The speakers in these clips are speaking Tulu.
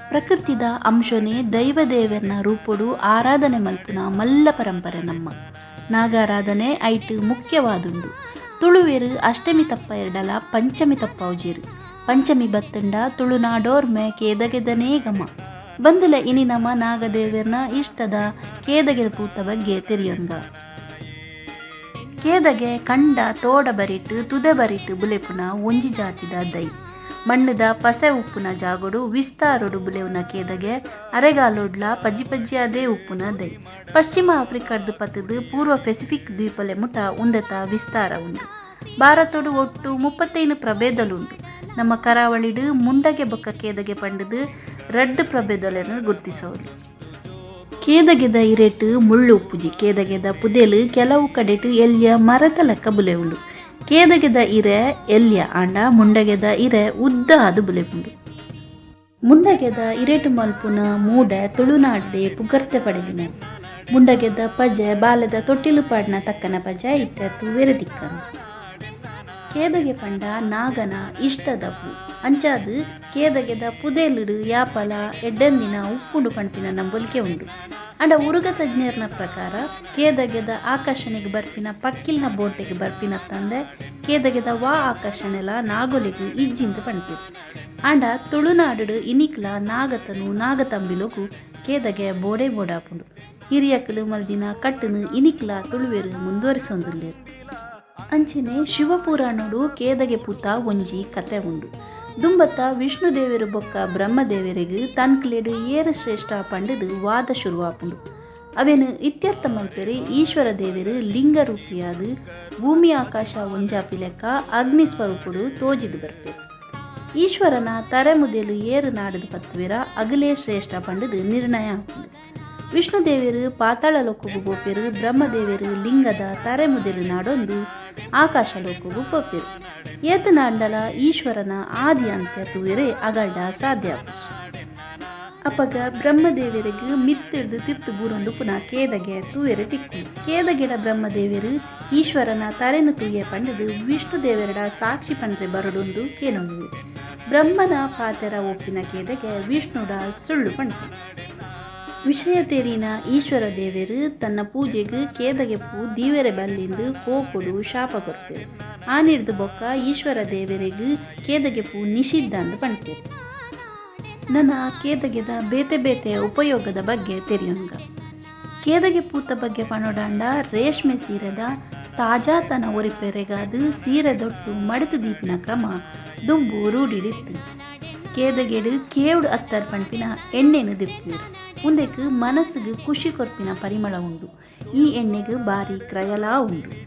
ಪ್ರಕೃತಿದ ಅಂಶೊನೇ ದೈವ ದೇವೆರ್ನ ರೂಪೊಡು ಆರಾಧನೆ ಮಲ್ಪುನ ಮಲ್ಲ ಪರಂಪರೆ ನಮ್ಮ. ನಾಗಾರಾಧನೆ ಐಟ್ ಮುಖ್ಯವಾದುಂಡು. ತುಳುವೆರ್ ಅಷ್ಟೆಮಿ ತಪ್ಪಯೆರ್ಡಲ ಪಂಚಮಿ ತಪ್ಪಾವುಜೆರ್. ಪಂಚಮಿ ಬತ್ತ್ಂಡ ತುಳುನಾಡೋರ್ಮೆ ಕೇದಗೆದನೇ ಗಮ. ಬಂದುಲೆ ಇನಿ ನಮ ನಾಗದೇವೆರ್ನ ಇಷ್ಟದ ಕೇದಗೆದ ಪೂತ ಬಗ್ಗೆ ತೆರಿಯೊನ್ಗ. ಕೇದಗೆ ಕಂಡ ತೋಡ ಬರಿಟ್ ತುದೆ ಬರಿಟ್ ಬುಲೆಪುನ ಒಂಜಿ ಜಾತಿದ ದೈ. ಮಣ್ಣ್ದ ಪಸೆ ಉಪ್ಪುನ ಜಾಗೊಡು ವಿಸ್ತಾರೊಡು ಬುಲೆವುನ ಕೇದಗೆ ಅರೆಗಾಲೊಡ್ಲಾ ಪಜ್ಜಿ ಪಜ್ಜಿಯಾದೇ ಉಪ್ಪುನ ದೈ. ಪಶ್ಚಿಮ ಆಫ್ರಿಕಾಡ್ದ್ ಪತ್ತ್ದ್ ಪೂರ್ವ ಪೆಸಿಫಿಕ್ ದ್ವೀಪಲೆ ಮುಟ ಉಂದೆತ ವಿಸ್ತಾರ ಉಂಡು. ಭಾರತೊಡು ಒಟ್ಟು 35 ಪ್ರಭೇದಲು ಉಂಡು. ನಮ್ಮ ಕರಾವಳಿಡ್ ಮುಂಡಗೆ ಬೊಕ್ಕ ಕೇದಗೆ ಪಂಡ್ದ್ ರಡ್ಡ್ ಪ್ರಭೇದೊಲೆನ್ ಗುರ್ತಿಸವೊಲಿ. ಕೇದಗೆದ ಇರೆಟ್ ಮುಳ್ಳು ಉಪ್ಪುಜಿ. ಕೇದಗೆದ ಪುದೆಲ್ ಕೆಲವು ಕಡೆಟ್ ಎಲ್ಯ ಮರತ ಲೆಕ್ಕ ಬುಲೆವುಂಡು. ಕೇದಗೆದ ಇರೆ ಎಲ್ಯ ಆಂಡ ಮುಂಡಗೆದ ಇರೆ ಉದ್ದ ಆದ್ ಬುಲೆಪುಂಡು. ಮುಂಡಗೆದ ಇರೆಟ್ ಮಲ್ಪುನ ಮೂಡೆ ತುಳುನಾಡ್ಡೇ ಪುಗರ್ತೆ ಪಡೆದಿನವು. ಮುಂಡಗೆದ ಪಜೆ ಬಾಲೆದ ತೊಟ್ಟಿಲ್ ಪಾಡ್ನ ತಕ್ಕನ ಪಜೆ ಇತ್ತೆ ತೂವೆರೆ ತಿಕ್ಕಂದ್. ಕೇದಗೆ ಪಂಡ ನಾಗನ ಇಷ್ಟದ ಪೂ. ಅಂಚಾದ್ ಕೇದಗೆದ ಪುದೆಲ್ ಡ್ ಯಾಪಲ ಎಡ್ಡೆಂದಿನ ಉಪ್ಪುಂಡು ಪನ್ಪಿನ ನಂಬೊಲಿಕೆ ಉಂಡು. ಆಂಡ ಉರುಗ ತಜ್ಞೆರ್ನ ಪ್ರಕಾರ ಕೇದಗೆದ ಆಕರ್ಷಣೆಗ್ ಬರ್ಪಿನ ಪಕ್ಕಿಲ್ನ ಬೋಂಟೆಗ್ ಬರ್ಪಿನತ್ತಂದೆ ಕೇದಗೆದ ವಾ ಆಕರ್ಷಣೆಲ ನಾಗೊಲೆಗ್ ಇಜ್ಜಿಂದ್ ಪನ್ಪೆರ್. ಆಂಡ ತುಳುನಾಡ್ ಡ್ ಇನಿಕ್ಲ ನಾಗತನು ನಾಗತಂಬಿಲೊಗು ಕೇದಗೆ ಬೋಡೇ ಬೋಡಾಪುಂಡು. ಹಿರಿಯಕ್ಲು ಮಲ್ದಿನ ಕಟ್ಟ್ ನ್ ಇನಿಕ್ಲ ತುಳುವೆರ್ ಮುಂದುವರಿಸೊಂದುಲ್ಲೆರ್. ಅಂಚೆನೆ ಶಿವಪುರಾಣೊಡು ಕೇದಗೆ ಪೂತ ಒಂಜಿ ಕತೆ ಉಂಡು. ದುಂಬತ್ತ ವಿಷ್ಣು ದೇವೆರ್ ಬೊಕ್ಕ ಬ್ರಹ್ಮ ದೇವೆರೆಗ್ ತನ್ಕುಲೆಡ್ ಏರ್ ಶ್ರೇಷ್ಠ ಪಂಡ್ದ್ ವಾದ ಶುರು ಆಪುಂಡು. ಅವೆನ್ ಇತ್ಯರ್ಥ ಮಲ್ಪೆರೆ ಈಶ್ವರ ದೇವೆರ್ ಲಿಂಗ ರೂಪಿಯಾದ್ ಭೂಮಿ ಆಕಾಶ ಒಂಜಾಪಿಲೆಕ್ಕ ಅಗ್ನಿ ಸ್ವರೂಪೊಡು ತೋಜಿದ್ ಬರ್ಪೆರ್. ಈಶ್ವರನ ತರೆ ಮುದೆಲ್ ಏರ್ ನಾಡ್ದ್ ಪತ್ತುವೆರಾ ಅಗುಲೇ ಶ್ರೇಷ್ಠ ಪಂಡ್ದ್ ನಿರ್ಣಯ ಆಪುಂಡು. ವಿಷ್ಣು ದೇವೆರ್ ಪಾತಾಳ ಲೋಕೊಗು ಪೋಪೆರ್, ಬ್ರಹ್ಮ ದೇವೆರ್ ಲಿಂಗದ ತರೆ ಮುದೆಲ್ ನಾಡೊಂದು ಆಕಾಶ ಲೋಕೊಗು ಪೋಪೆರ್. ಏತ್ ನಾಡ್ಂಡಲ ಈಶ್ವರನ ಆದಿ ಅಂತ್ಯ ತೂವೆರೆ ಅಗಲ್ಡ ಸಾಧ್ಯ ಆಪುಜಿ. ಅಪಗ ಬ್ರಹ್ಮ ದೇವೆರೆಗ್ ಮಿತ್ತ್ ರ್ದ್ ತಿರ್ತ್ ಬೂರೊಂದುಪ್ಪುನ ಕೇದಗೆ ತೂವೆರೆ ತಿಕ್ಕುಂಡು. ಕೇದಗೆಡ ಬ್ರಹ್ಮ ದೇವೆರ್ ಈಶ್ವರನ ತರೆನ್ ತೂಯೆ ಪಂಡ್ದ್ ವಿಷ್ಣು ದೇವೆರೆಡ ಸಾಕ್ಷಿ ಪನ್ರೆ ಬರೊಡುಂದು ಕೇನೊನುವೆರ್. ಬ್ರಹ್ಮನ ಪಾತೆರ ಒಪ್ಪಿನ ಕೇದಗೆ ವಿಷ್ಣುಡ ಸುಳ್ಳು ಪನ್ಪುಂಡು. ವಿಷಯ ತೆರಿನ ಈಶ್ವರ ದೇವೆರ್ ತನ್ನ ಪೂಜೆಗ್ ಕೇದಗೆ ಪೂ ದೀವೆರೆ ಬಲ್ಲಿಂದ್ ಕೋಪೊಡು ಶಾಪ ಕೊರ್ಪೆರ್. ಆನಿರ್ದ್ ಬೊಕ್ಕ ಈಶ್ವರ ದೇವೆರೆಗ್ ಕೇದಗೆ ಪೂ ನಿಷಿದ್ಧಂದ್ ಪನ್ಪೆರ್. ನನ ಕೇದಗೆದ ಬೇತೆ ಬೇತೆ ಉಪಯೋಗದ ಬಗ್ಗೆ ತೆರಿಯೊನ್ಗ. ಕೇದಗೆ ಪೂತ ಬಗ್ಗೆ ಪನೊಡಾಂಡ ರೇಷ್ಮೆ ಸೀರೆದ ತಾಜಾತನ ಒರಿಪೆರೆಗಾದ್ ಸೀರೆದೊಟ್ಟು ಮಡಿತ್ ದೀಪಿನ ಕ್ರಮ ದುಂಬು ರೂಢಿಡ್ ಇತ್ತ್ಂಡ್. ಕೇದಗೆಡ್ ಕೇವ್ಡ್ ಅತ್ತರ್ ಪನ್ಪಿನ ಎಣ್ಣೆನ್ ದೆಪ್ಪುವೆರ್. ಉಂದೆಕ್ ಮನಸ್ಗ್ ಖುಷಿ ಕೊರ್ಪಿನ ಪರಿಮಳ ಉಂಡು. ಈ ಎಣ್ಣೆಗ್ ಬಾರಿ ಕ್ರಯಲಾ ಉಂಡು.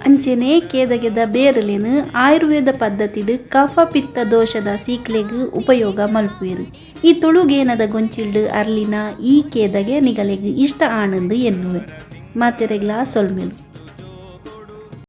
ಅಂಚೆನೆ ಕೇದಗೆದ ಬೇರುಲೆನ್ ಆಯುರ್ವೇದ ಪದ್ಧತಿಡ್ ಕಫ ಪಿತ್ತ ದೋಷದ ಸೀಕ್ಲೆಗ್ ಉಪಯೋಗ ಮಲ್ಪುವೆರ್. ಈ ತುಳು ಗೇನದ ಗೊಂಚಿಲ್ಡ್ ಅರ್ಲಿನ ಈ ಕೇದಗೆ ನಿಗಲೆಗ್ ಇಷ್ಟ ಆಂಡ್ಂದ್ ಎನ್ನುವೆ. ಮಾತೆರೆಗ್ಲಾ ಸೊಲ್ಮೆಲು.